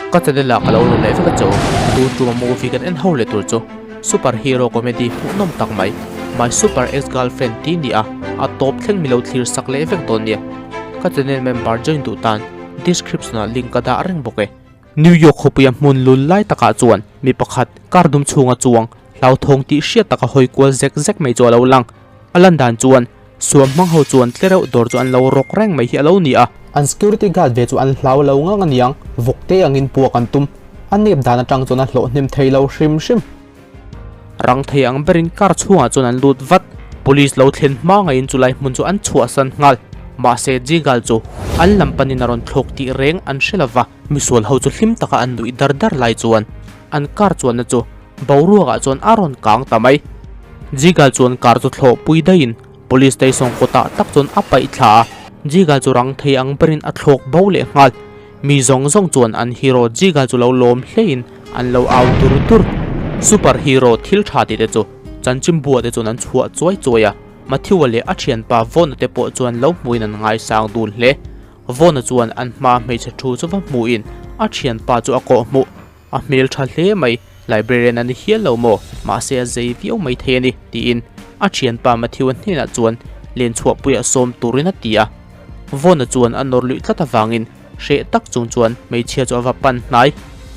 Ka channel ah ka lo lawm leh vek a chu. Tun tuma movie kan en ho leh tur chu super hero comedy hmuhnawm tak mai My Super Ex Girlfriend tih ni a, a tawp thleng mi lo thlir sak leh vek dawn nia. Ka channel member join duh tan description ah link ka dah reng bawk e. New York khawpuia hmun lul lai takah chuan mi pakhat car dum chhunga chuang hlauthawng tih hriat taka hawi kual zek zek mai chu a lo lang. A lan dan chuan suam hmang ho chuan tlereuh dawr chu an lo rawk reng mai hi a lo ni a. An security guard ve chu an hlau lo ngang aniang, vawk te angin puak an tum. A nep dan atang chuan a hlawh hnem thei lo hrim hrim. Rang thei ang berin car chhungah chuan an lut vat. Police lo thlen hma ngaiin chulai hmun chu an chhuahsan nghal. Mahse Jigal chu an lam panin a rawn thlawk tih reng an hre lova. Misual ho chu hlim taka an nuih dar dar lai chuan an car chuanna chu boruakah chuan a rawn kang ta mai. Jigal chuan car chu thlawh pui daihin police station kawtah tak chuan a paih thla a, Jigal chu rang thei ang berin a thlawk bo leh nghal. Mi zawng zawng chuan an hero Jigal chu lo lawm hlein an lo au dur dur. Super hero thil tha tih te chu chanchinbua te chuan an chhuah chuai chuai a, Matthew-a leh a thianpa Vawna te pawh chuan lo hmuin an ngaisang dun hle. Vawna chuan an hma hmeichhe thu chu va hmuhin a thianpa chu a kawh hmuh. A hmel tha hle mai, librarian a ni hial lo maw? Mahse a zei viau mai thei a ni, tiin a thianpa Matthew-a hnenah chuan len chhuahpuiah sawm turin a ti a. Vawna chuan a nawr luih tlat avangin hreh tak chung chuan hmeichhia chu a va pan hnai.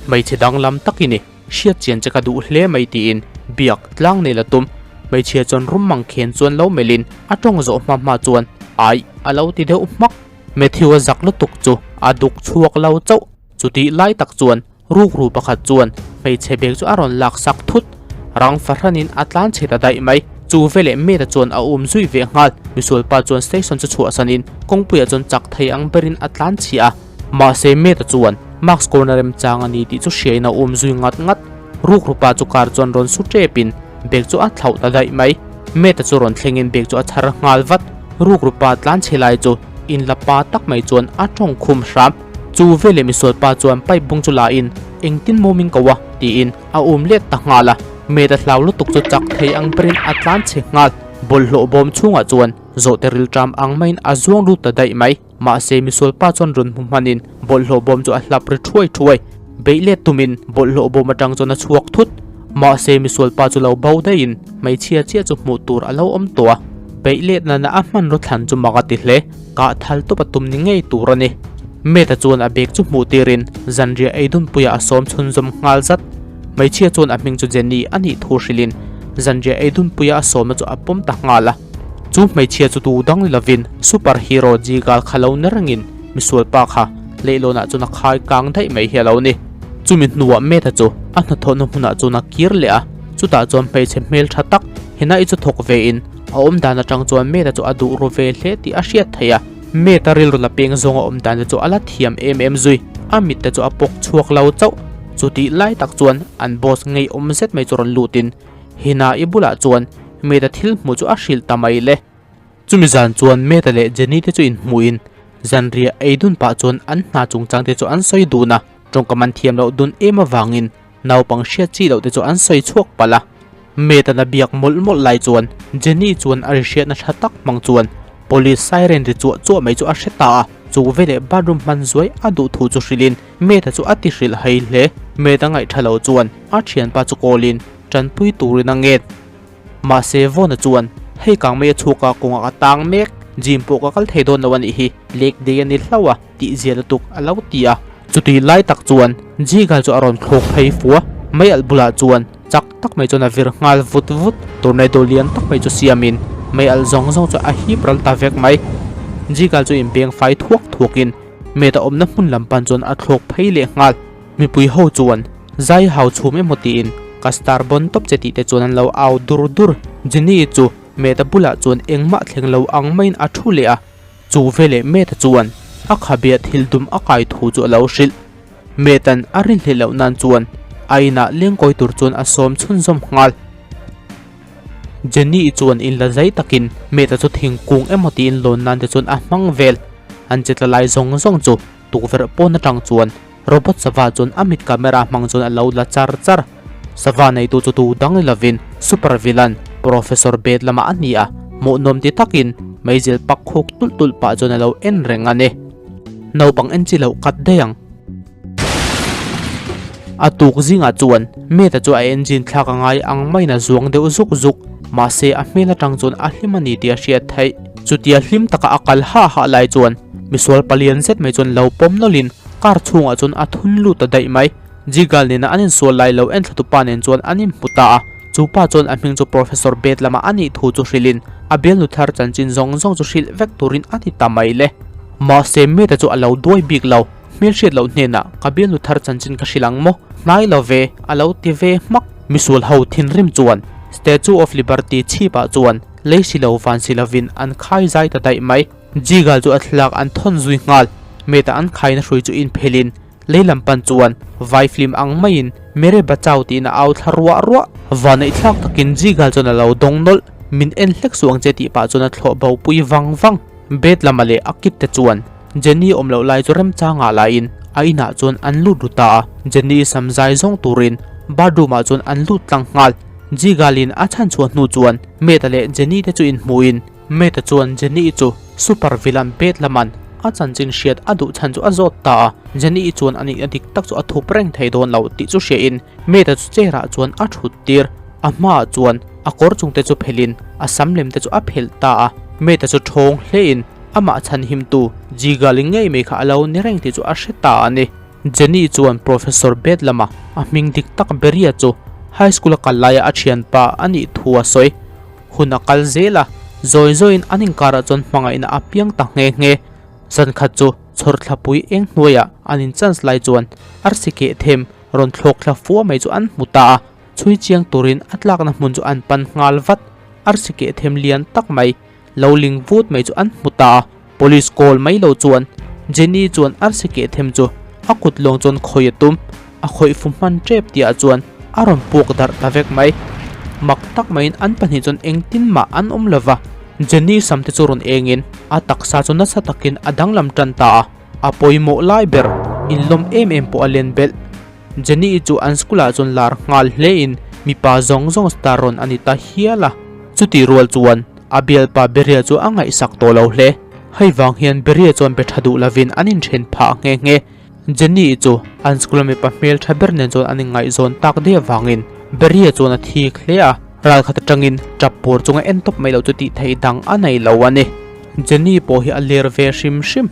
Hmeichhe danglam tak i ni, hriat chian che ka duh hle mai tiin biak tlang nei la tum. Hmeichhia chuan rum mang khen chuan lo melhin a tawng zawh hma hma chuan ai a lo ti deuh hmak. Matthew-a zak lutuk chu a duk chhuak lo chauh. Chutih lai tak chuan rukru pakhat chuan hmeichhe bag chu a rawn lak sak thut. Rang fahranin a tlan chhe ta daih mai. Chu veleh Meta chuan a um zui ve nghal. Misualpa chuan station chu chhuahsanin kawngpuiah chuan chak thei ang berin a tlan chhiah a. Mahse Meta chuan mask kawrna remchang a ni tih chu hriain a um zui ngat ngat. Rukrupa chu car chuan rawn su tepin bag chu a thlauh ta daih mai. Meta chu rawn thlengin bag chu a chhar nghal vat. Rukrupa tlan chhe lai chu inla pa tak mai chuan a tawng khum hram. Chu veleh misualpa chuan pipe bung chu la in engtin maw min ko a tiin a um let ta nghal a, Meta hlau lutuk chu chak thei ang berin a tlan chhe nghal. Bawlhhlawh bawm chhungah chuan zawhte rilṭam ang maiin a zuang lut ta daih mai. Mahse misualpa chuan rawn hmu hmanin bawlhhlawh bawm chu a hlap ri thuai thuai. Beih let tumin bawlhhlawh bawm atang chuan a chhuak thut. Mahse misualpa chu lo bo daihin hmeichhia chiah chu hmuh tur a lo awm tawh a. Beih let nana a hmanraw thlan chu mak a ti hle. Kah thal tawp a tum ni ngei tur a ni. Meta chuan a bag chu hmuh tirin zanriah ei dunpuiah a sawm chhunzawm nghal zat. Hmeichhia chuan a hming chu Jenny a nih thu hrilhin zanriah ei dunpuia a sawmna chu a pawm ta nghal a. Chu hmeichhia chu tu dang ni lovin super hero Jigal kha lo ni rengin misualpa kha leihlawnah chuan a khai kang daih mai hi a lo ni. Chumi hnuah Meta chu a hnathawhna hmunah chuan a kir leh a, chutah chuan hmeichhe hmeltha tak Hina-i chu thawk vein a awm dan atang chuan Meta chu a duh ru ve hle tih a hriat theih a. Meta rilru la peng zawnga awm dan te chu a la thiam em em zui, a mit te chu a pawk chhuak lo chauh. Chutih lai tak chuan an boss ngeiawm zet mai chu rawn lutin Hina-i bulah chuan Meta thil hmuh chu a hrilh ta mai le. Chumi zan chuan Meta leh Jenny te chu inhmuhin zanriah ei dun pah chuan an hna chungchang te chu an sawi dun a, tawngkam an thiam loh dun em avangin naupang hriat chi loh te chu an sawi chhuak palh a. Meta na biak mawlh mawlh lai chuan Jenny chuan a ri hriatna tha tak hmang chuan police siren ri chuah chuah mai chu a hre ta a, chu veleh bathroom hman zuai a duh thu chu hrilhin Meta chu a ti hrilh hai hle. Meta ngaihtha lo chuan a thianpa chu call in tanpui turin a nget. Mahse Vawna chuan, Hei kang mai a chhuk a, kawngah ka tang mek, gym pawh ka kal thei dawn lo a nih hi, leg day a ni hlauh a, tih zia lutuk a lo ti a. Chuti lai tak chuan Jigal chu a rawn thlawk phei fu a, mei alh bulah chuan chak tak mai chuan a vir nghal vut vut, tornado lian tak mai chu siamin mei alh zawng zawng chu a hip ral ta vek mai. Jigal chu inbeng fai thuak thuakin Meta awmna hmun lam pan chuan a thlawk phei leh nghal. Mipui ho chuan zai hau chhum emaw tiin ka star bawn tawp che tih te chuan an lo au dur dur. Jenny chu Meta bulah chuan engmah thleng lo ang maiin a thu leh a, chu veleh Meta chuan a khabia thil dum a kai thu chu a lo hrilh. Meta'n a rinhleh loh nan chuan a inah lengkawi tur chuan a sawm chhunzawm nghal. Jenny chuan inla zai takin Meta chu thingkung emaw tiin lawn nan te chuan a hmang vel. An che tla lai zawng zawng chu tukverh pawn atang chuan Robot sava chuan a mit camera hmang chuan a lo la char char. Sava neitu chu tu dang ni lovin super villain Professor Bed lamah a ni a, hmuhnawm ti takin meizil pak khuk tulh tulh pah chuan a lo en reng a ni. Naupang en chi loh kat daih ang. A tuk zingah chuan Meta chu a engine thlak a ngai ang maiin a zuang deuh zuk zuk. Mahse a hmel atang chuan a hlim a ni tih a hriat theih. Chutia hlim taka a kal hah hah lai chuan misual palian zet mai chuan lo pawm nawlhin car chhungah chuan a thun lut ta daih mai. Jigal nena an insual lai lo enthlatu pa nen chuan an inhmu ta a, chu pa chuan a hming chu Professor Beth lama a nih thu chu hrilhin a bialnu thar chanchin zawng zawng chu hrilh vek turin a ti ta mai le. Mahse Meta chu a lo duai bik lo, hmelhriat loh hnenah ka bialnu thar chanchin ka hrilh ang maw? Hnai lo ve, a lo ti ve hmak. Misual ho thinrim chuan Statue of Liberty chhipah chuan lei si lo van si lovin an khai zai ta daih mai. Jigal chu a thlalak an thawn zui nghal. Meta an khaina hrui chu inphelhin Lei lam pan chuan vai film ang maiin Mere Bachao tiin a au thla ruah ruah. Vanneih thlak takin Jigal chuan a lo dawng nawlh. Min en hlek suh ang che tih pah chuan a thlawh bo pui vang vang. Bed lama leh a kit te chuan Jenny awm loh lai chu remchangah laiin a inah chuan an lut ru ta a. Jenny sam zai zawng turin bathroom ah chuan an lut tlang nghal. Jigal in a chhan chhuah hnu chuan Meta leh Jenny te chu inhmuhin Meta chuan Jenny-i chu super villain Beth laman a chanchin hriat a duh chhan chu a zawt ta a. Jenny-i chuan a nihna dik tak chu a thup reng thei dawn lo tih chu hriain Meta chu chair ah chuan a thut tir. A hmaah chuan a kawr chung te chu phelhin a sam lem te chu a phelh ta a. Meta chu thawng hlein amah chhan himtu Jigali ngei mai kha a lo ni reng tih chu a hre ta a ni. Jenny chuan Professor Beth lama a hming dik tak Beria chu high school a kal laia a thianpa a nih thu a sawi. Hun a kal zel a, zawi zawiin an inkarah chuan hmangaihna a piang ta nghe nghe. Zan khat chu chhawrthlapui eng hnuaiah an in chance lai chuan arsi keh them rawn thlawk thla fua mai chu an hmu ta a, chhui chiang turin a tlakna hmun chu an pan nghal vat. Arsi keh them lian tak mai lo ling vut mai chu an hmu ta a, police call mai lo chuan Jenny chuan arsi keh them chu a kut lawng chuan khawih a tum. A khawih fu hman tep tihah chuan a rawn puak darh ta vek mai. Mak tak maiin an pahnih chuan engtin mah an awm lo va, Jenny sam te chu rawn engin a taksa chu nasa takin a danglam tan ta a, a pawimawh lai ber inlawm em em pawh a len belh. Jenny-i chu an school-ah chuan lar nghal hlein mipa zawng zawng star rawn a ni ta hial a. Chutih rual chuan a bialpa Beria chu a ngaihsak tawh lo hle. Hei vang hian Beria chuan be tha duh lovin an inthen phah nghe nghe. Jenny-i chu an school-a mipa hmel tha ber nen chuan an inngaihzawn tak daih avangin Barry-a chuan a thik hle a, ralkhat atangin tap pawr chunga en tawp mai loh chu tih theih dang a nei lo a ni. Jenny pawh hi a ler ve hrim hrim.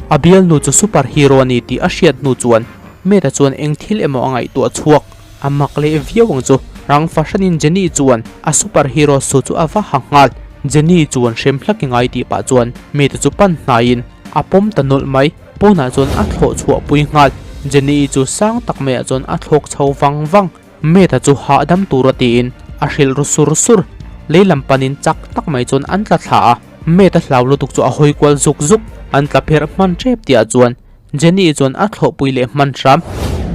A bialnu chu super hero a ni tih a hriat hnu chuan Matt-a chuan eng thil emaw a ngaihtuah chhuak. A mak leh viau ang chu. Rang fahranin Jenny chuan a super hero suit chu a va ha nghal. Jenny chuan hrem hlak i ngai tih pah chuan Matt-a chu pan hnaiin a pawm ta nawlh mai. Pawnah chuan a thlawh chhuah pui nghal. Jenny-i chu sang tak maiah chuan a thlawk chho vang vang. Matt-a chu hahdam tura tiin a hrilh ru sur sur. Lei lam panin chak tak mai chuan an tla thla a. Matt-a hlau lutuk chu a hawi kual zuk zuk. An tla pherh hman tep tihah chuan Jenny-i chuan a thlawhpui leh hman hram.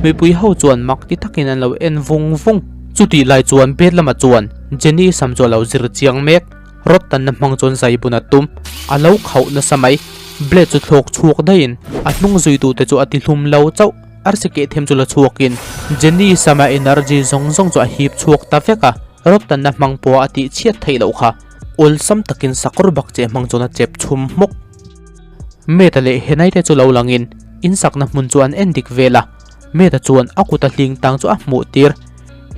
Mipui ho chuan mak ti takin an lo en vung vung. Chutih lai chuan bed lamah chuan Jenny-i sam chu a lo zir chiang mek. Rod tanna hmang chuan zai bun a tum. A lo khauh nasa mai. Blade chu thlawk chhuak daihin a hnung zuitute chu a ti hlum lo chauh. Arsi keh them chu la chhuakin Jenny sama energy zawng zawng chu a hip chhuak ta vek a. Rod tanna hmang pawha a tih chhiat theih loh kha awlsam takin sakawr bak che hmang chuan a chep chhum hmawk. Meta leh Henai te chu lo langin in sakna hmun chu an en dik vel a. Meta chuan a kut a hling tang chu a hmuh tir.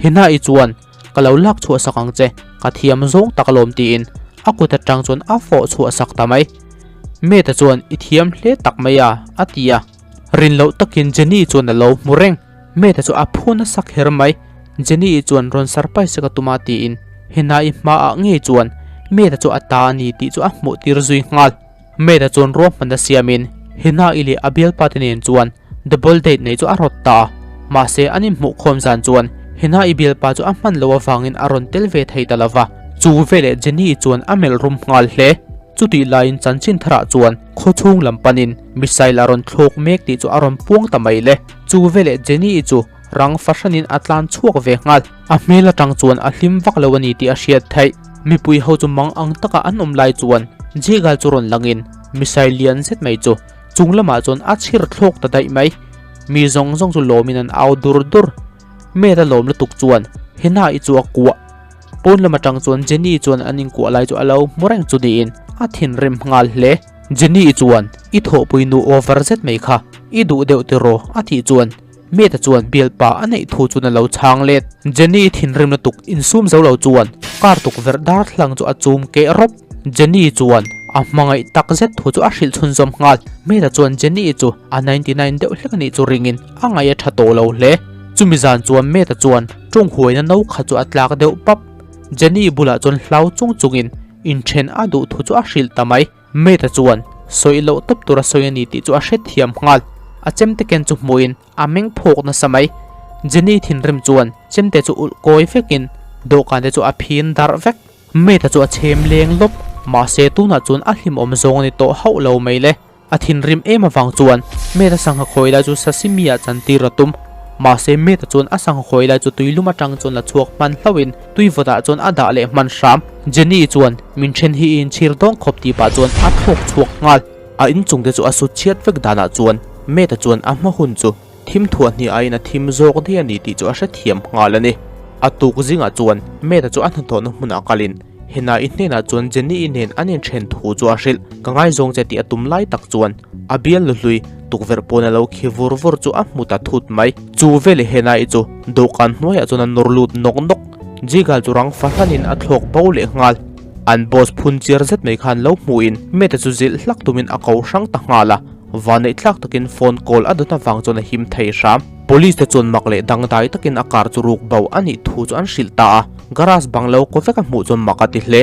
Henai chuan. Ka lo lak chhuah sak ang che, ka thiam zawng tak alawm tiin a kut atang chuan a fawh chhuah sak ta mai. Meta chuan i thiam hle tak mai a, a ti a. Rin loh takin Jenny chuan a lo hmu reng. Meta chu a phu nasa kher mai. Jenny chuan rawn surprise ka tum a tiin Hena-i hmaah ngei chuan Meta chu a ta a ni tih chu a hmuh tir zui nghal. Meta chuan ruahmanna siamin Hena-i leh a bialpa te nen chuan Double date nei chu a rawt ta a, mahse an inhmuhkhawm zan chuan Hina-i bialpa chu a hman loh avangin a rawn tel ve thei ta lo va. Chu veleh Jenny-i chuan a melh rum nghal hle. Chutih laiin chanchin tharah chuan khawchhung lam panin missile a rawn thlawk mek tih chu a rawn puang ta mai le. Chu veleh Jenny-i chu rang fahranin a tlan chhuak ve nghal. A hmel atang chuan a hlim vak lo a ni tih a hriat theih. Mipui ho chu mang ang taka an awm lai chuan Jegal chu rawn langin missile lian zet mai chu Chung lamah chuan a chhir thlawk ta daih mai. Mi zawng zawng chu lawmin an au dur dur. Meta lawm lutuk chuan Hena-i chu a kuah. Pawn lam atang chuan Jenny chuan an inkuah lai chu a lo hmu reng chu niin a thinrim nghal hle. Jenny-i chuan, I thawhpui nu over zet mai kha, i duh deuh tiraw? a tih chuan. Mate chuan bialpa a neih thu chuan a lo chhang let. Jenny thinrim lutuk insum zo lo chuan car tukverh darthlalang chu a chum keh rawp. Jenny chuan a hmangaih tak zet thu chu a hrilh chhunzawm nghal. Mate chuan Jenny chu a 99 deuh hlek a nih chu ringin a ngaih a tha tawh lo hle. Chumi zan chuan Mate chuan ṭawng huaina no kha chu a tlak deuh pap. Jenny bulah chuan hlau chung chungin inthen a duh thu chu a hrilh ta mai. Mate chuan sawi loh tawp tur a sawi a ni tih chu a hrethiam nghal. A chemte ken chu hmuhin a meng phawk nasa mai. Jenny thinrim chuan chemte chu ulh kawi vekin dawhkan te chu a phin darh vek. Mate chu a chhem leng lawp, mahse tunah chuan a hlimawm zawng a ni tawh hauh lo mai le. A thinrim em avang chuan Mate sangha khawi lai chu sashimi ah chantir a tum. Mahse Mate chuan a sangha khawi lai chu tuilum atang chuan la chhuak hman hlauhin tui vawtah chuan a dah leh hman hram. Jenny chuan min then hi i inchhir dawng khawp tih pah chuan a thlawk chhuak nghal. A inchung te chu a sut chhiat vek danah chuan Mate chuan a hma hun chu thim thuah hnih aiin a thim zawk daih a ni tih chu a hrethiam nghal a ni. A tuk zingah chuan Mate chu a hnathawhna hmunah kalin Hena-i hnenah chuan Jenny-i nen an inthen thu chu a hrilh. Ka ngaizawng che tih a tum lai tak chuan a bial luhlui tukverh pawn a lo khi vur vur chu a hmu ta thut mai. Chu veleh Hena-i chu dawhkan hnuaiah chuan a nawr lut nawk nawk. Jigal chu rang fahlanin a thlawk bo leh nghal. An boss phun chiar zet mai khan lo hmuhin Meta chu zilh hlak tumin a ko hrang ta nghal a, vanneih thlak takin phone call a dawn avang chuan a him thei hram. Police te chuan mak leh dangdai takin a car chu ruk bo a nih thu chu an hrilh ta a, garage bang lo kaw vek a hmuh chuan mak a ti hle.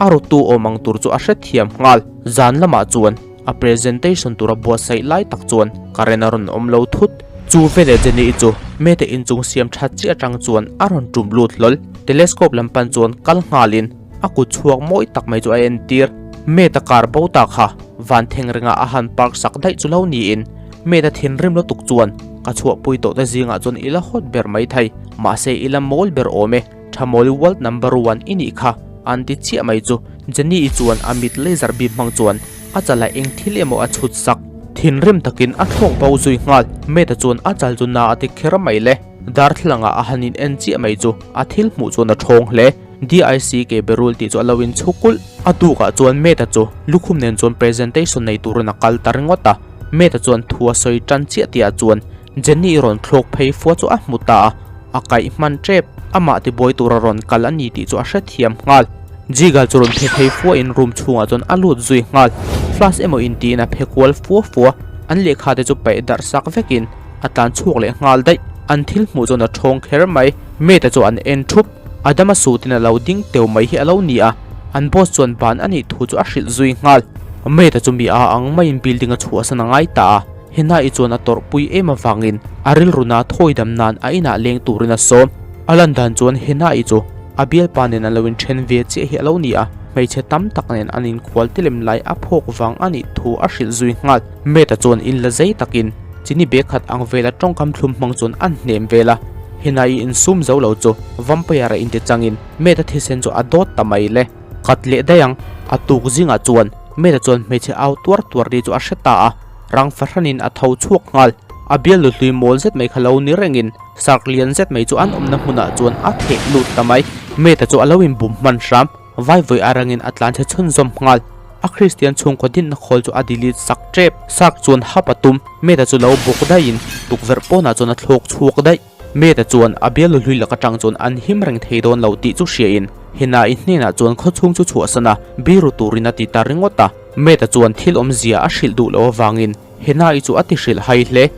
A rutu awm ang tur chu a hrethiam nghal. Zan lamah chuan a presentation tura buatsaih lai tak chuan current a rawn awm lo thut. Chu veleh Jenny-i chu mete inchung siam that chiah atang chuan a rawn tum lut hlawl. Telescope lam pan chuan kal nghalin a kut chhuak mawi tak mai chu a entir. Meta car bo ta kha van theng ringah a han park sak daih chu lo niin Meta thinrim lutuk chuan ka chhuahpui tawh te zingah chuan i la hawt ber mai thei. Mahse i la mawl ber awm e. Thamawli world number one i nih kha an ti chiah mai chu Jenny-i chuan a mit laser beam hmang chuan a chalah eng thil emaw a chhut sak. Thinrim takin a thlawk bo zui nghal. Meta chuan a chal chu na a ti kher mai le. Darthlalang ah a han in en chiah mai chu a thil hmuh chuan a thawng hle. DIC ke berul tih chu a lo in chhu kulh. A tukah chuan Meta chu lukhum nen chuan presentation nei turin a kal ta ringawt a. Meta chuan thu a sawi tan chiah tihah chuan Jenny-i rawn thlawk phei fua chu a hmu ta a, a kaih hman tep. Amah tibuai tura rawn kal a ni tih chu a hrethiam nghal. Jigal chu rawn phe phei fua in room chhungah chuan a lut zui nghal. Flash emaw in tiin a phe kual fua fua. An lehkha te chu paih darh sak vekin a tlan chhuak leh nghal daih. An thil hmuh chuan a thawng kher mai. Mate chu an en thup. Adama sutin a lo ding teu mai hi a lo ni a, an boss chuan ban a nih thu chu a hrilh zui nghal. Mate chu mi a ang maiin building a chhuahsan a ngai ta a. Henai chuan a tawrhpui em avangin a rilruna thawi dam nan a inah leng turin a sawm. A lan dan chuan Henai chu a bialpa nen an lo inthen ve chiah hi a lo ni a, hmeichhe tam tak nen an inkhual tilem lai a phawk vang a nih thu a hrilh zui nghal. Meta chuan in la zei takin chini bag khat ang vela tawngkam thlum hmang chuan a hnem vel a, Henai insum zo lo chu vampire a inti changin Meta thisen chu a dawt ta mai le. Kat leh daih ang, a tuk zingah chuan Meta chuan hmeichhe au tuar tuar ri chu a hre ta a. Rang fahranin a tho chhuak nghal. A bial luhlui mawl zet mai kha lo ni rengin sark lian zet mai chu an awmna hmunah chuan a theh lut ta mai. Meta chu a lo inbum hman hram. Vaivawi a rangin a tlanchhe chhunzawm nghal. A Kristian chhungkaw dinna khawl chu a delete sak tep. Sark chuan hap a tum. Meta chu lo bawk daihin tukverh pawnah chuan a thlawk chhuak daih. Meta chuan a bial luhlui lak atang chuan an him reng thei dawn lo tih chu hriain Hena-i hnenah chuan khawchhung chu chhuahsan a, biru turin a ti ta ringawt a. Meta chuan thil awmzia a hrilh duh loh avangin Hena-i chu a ti hrilh hai hle.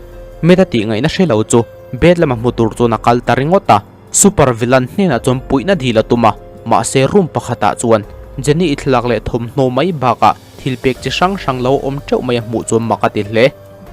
Meta tih ngaihna hre lo chu bed lama hmu tur chuan a kal ta ringawt a. Super villain hnenah chuan puihna dil a tum a, mahse room pakhatah chuan Jenny-i thlalak leh thawmhnaw mai bakah thil pek chi hrang hrang lo awm teuh mai a hmuh chuan mak a ti hle.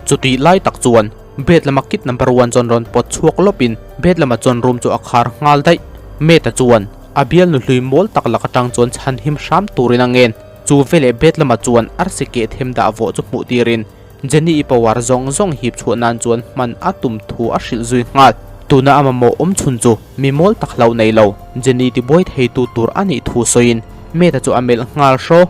Chutih lai tak chuan bed lama kid number one chuan rawn pawt chhuak lawpin bed lama chuan room chu a khar nghal daih. Meta chuan a bialnu hlui mawl tak lak atang chuan chhan him hram turin a ngen. Chu veleh bed lamah chuan arsi keh them dah vawh chu hmuh tirin Jenny-i power zawng zawng hip chhuah nan chuan hman a tum thu a hrilh zui nghal. Tuna a mamawh awm chhun chu mi mawl tak hlauh nei lo Jenny tibuai theitu tur a nih thu sawiin Meta chu a melh nghal hraw.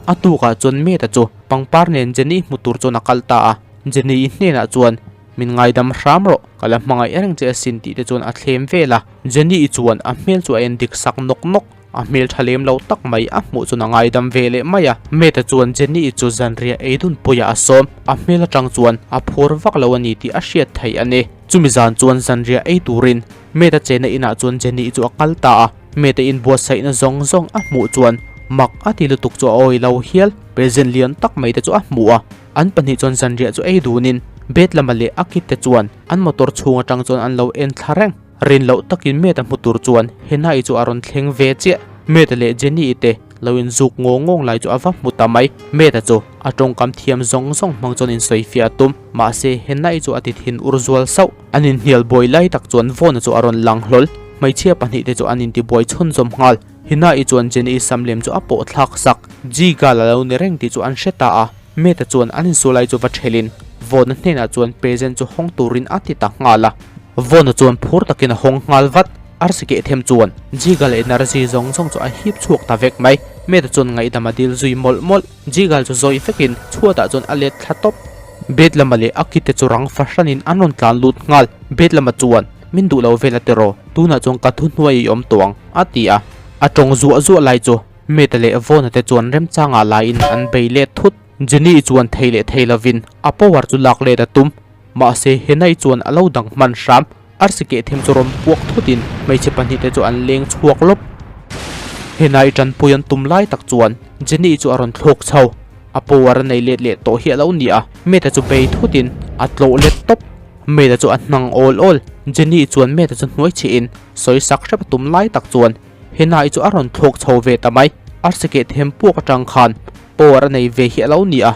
A tukah chuan Meta chu pangpar nen Jenny hmu tur chuan a kal ta a, Jenny-i hnenah chuan Min ngaidam hram rawh, ka la hmangaih reng che asin tih te chuan a thlem vel a. Jenny-i chuan a hmel chu a en dik sak nawk nawk. A hmel tha lem lo tak mai a hmuh chuan a ngaidam ve leh mai a. Meta chuan Jenny-i chu zanriah ei dun puiah a sawm. A hmel atang chuan a phur vak lo a ni tih a hriat theih a ni. Chumi zan chuan zanriah ei turin Mate-a chena inah chuan Jenny-i chu a kal ta a. Mate-a inbuatsaihna zawng zawng a hmuh chuan mak a ti lutuk chu a awi lo hial. Present lian tak mai te chu a hmu a. An pahnih chuan zanriah chu ei dunin bed lama leh a kit te chuan an motor chhung atang chuan an lo en thla reng. Rin loh takin Mate-a hmu tur chuan Hena-i chu a rawn thleng ve chiah. Mate-a leh Jenny-i te lo inzuk ngawng ngawng lai chu a va hmu ta mai. Mate-a chu a tawngkam thiam zawng zawng hmang chuan insawifiah a tum. Mahse, Hena-i chu a ti thin ur zual sauh. An inhnial buai lai tak chuan Vawn-a chu a rawn lang hlawl. Hmeichhia pahnihte chu an intibuai chhunzawm nghal. Hina-i chuan Jenny-i sam lem chu a pawh thlak sak. G-Gal a lo ni reng tih chu an hre ta a. Mate-a chuan an insual lai chu va thelin Vawn-a hnenah chuan present chu hawng turin a ti ta nghal a. Vawn-a chuan phur takin a hawng nghal vat. Arsi keh them chuan G-Gal energy zawng zawng chu a hip chhuak ta vek mai. Mate-a chuan ngaihdam a dil zui mawlh mawlh. G-Gal chu zawi vekin chhuatah chuan a let thla tawp. Bed lama leh a kite chu rang fahranin an rawn tlan lut nghal. Bed lama chuan, Min duh lo vel a tiraw, tunah chuan ka thuhnuai i awm tawh ang, a ti a. A tawng zuah zuah lai chu Meta leh Vawna te chuan remchangah laiin an bei let thut. Jenny chuan thei leh thei lovin a power chu lak let a tum. Mahse, Henai chuan a lo dang hman hram. Arsi keh them chu rawn puak thutin hmeichhe pahnihte chu an leng chhuak lawp. Henai tanpui an tum lai tak chuan Jenny chu a rawn thlawk chho. A power a nei let leh tawh hi a lo ni a, Meta chu bei thutin a tlawh let tawp. Meta chu a hnang awl awl. Jenny chuan Meta chu hnuai chhihin sawi sak hrep a tum lai tak chuan Henai chu a rawn thlawk chho ve ta mai. Arsi keh them puak atang khan power a nei ve hi a lo ni a,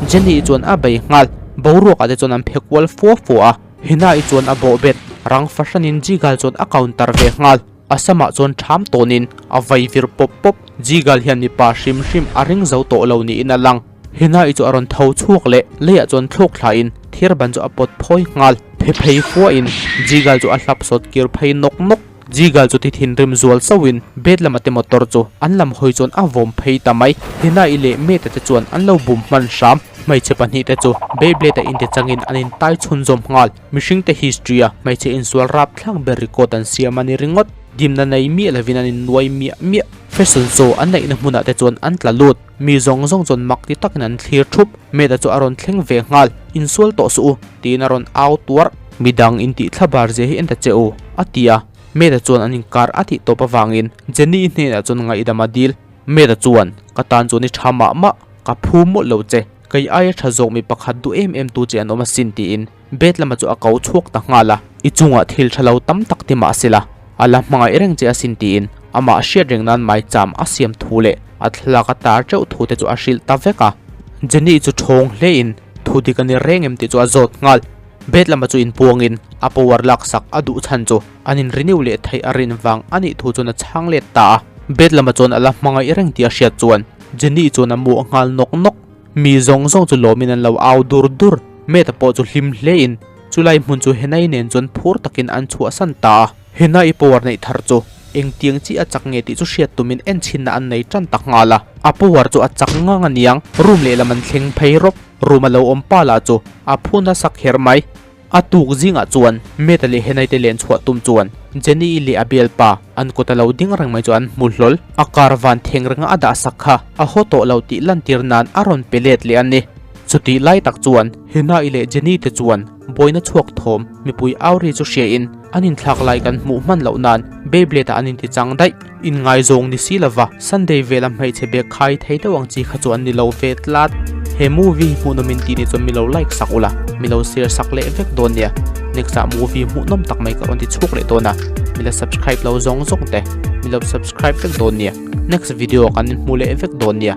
Jenny chuan a bei nghal. Boruakah te chuan an phe kual fua fua a, Henai chuan a bawh bet. Rang fahranin Jigal chuan a counter ve nghal. A samah chuan ṭham tawnin a vai vir pawp pawp. Jigal hian mipa hrim hrim a ring zo tawh lo niin a lang. Henai chu a rawn tho chhuak leh leiah chuan thlawk thlain thir ban chu a pawt phawi nghal. Phe phei fuahin Jigal chu a hlap sawt kir phei nawk nawk. Jigal chu ti thinrim zual chauhin bed lama te motor chu an lam hawi chuan a vawm phei ta mai. Henai leh Meta te chuan an lo bum hman hram. Hmeichhe pahnih te chu Beyblade a inti changin an intai chhunzawm nghal. Mihring te history a hmeichhe insual rapthlak ber record an siam a ni ringawt. Dimna nei miah lovin an innuai miah miah. Fashion show an neihna hmunah te chuan an tla lut. Mi zawng zawng chuan mak ti takin an thlir thup. Meta chu a rawn thleng ve nghal. Insual tawh suh u, tiin a rawn au tuar. Midang intih thla bar zia hi en ta che u, a ti a. Meta chuan an inkar a tih tawp avangin Jenny-i hnenah chuan ngaihdam a dil. Meta chuan, Ka tan chuan i tha mah mah, ka phu mawlh lo che. Kei aia tha zawk mi pakhat duh em em tu che an awm asin, tiin bed lama chu a ko chhuak ta nghal a. I chungah thil tha lo tam tak ti mah sela, a la hmangaih reng che asin tiin amah hriat reng nan maicham a siam thu leh a thlalak a tar teuh thu te chu a hrilh ta vek a. Jenny chu thawng hlein thu dik a ni reng em tih chu a zawt nghal. Bed lama chu inpuangin a power laksak a duh chhan chu an in renew leh theih a rin vang a nih thu chuan a chhang let ta a. Bed lama chuan a la hmangaih reng tih a hriat chuan Jenny chuan a muah nghal nawk nawk. Mi zawng zawng chu lawmin an lo au dur dur. Meta pawh chu hlim hlein chulai hmun chu Henai nen chuan phur takin an chhuahsan ta a. Henai power neih thar chu engtiang chi a chak nge tih chu hriat tumin enchhinna an nei tan ta nghal a. A power chu a chak ngang a niang. Room lehlam an thleng phei rawp. Room a lo awm pa lah chu a phu nasa kher mai. A tuk zingah chuan Meta leh Henai te len chhuah tum chuan Jenny-i leh a bialpa an kawt a lo ding reng mai chu an hmu hlawl. A car van theng renga a dah sak kha a haw tawh lo tih lantir nan a rawn pe let leh a ni. Chutih lai tak chuan Henai leh Jenny te chuan buaina chhuak thawm mipui au ri chu hriain an inthlak lai kan hmuh hman loh nan Beyblade ah an inti chang daih. Inngaizawng ni si lova Sunday vela hmeichhe bag khai thei deuh ang chi kha chu an ni lo ve tlat. He movie hi hmuhnawm in tih ni chuan milo like sak ula, milo share sak leh vek dawn nia. Next ah movie hmuhnawm tak mai ka rawn ti chhuak leh dawn a, mila subscribe lo zawng zawng te milo subscribe vek dawn nia. Next video ah kan inhmu leh vek dawn nia.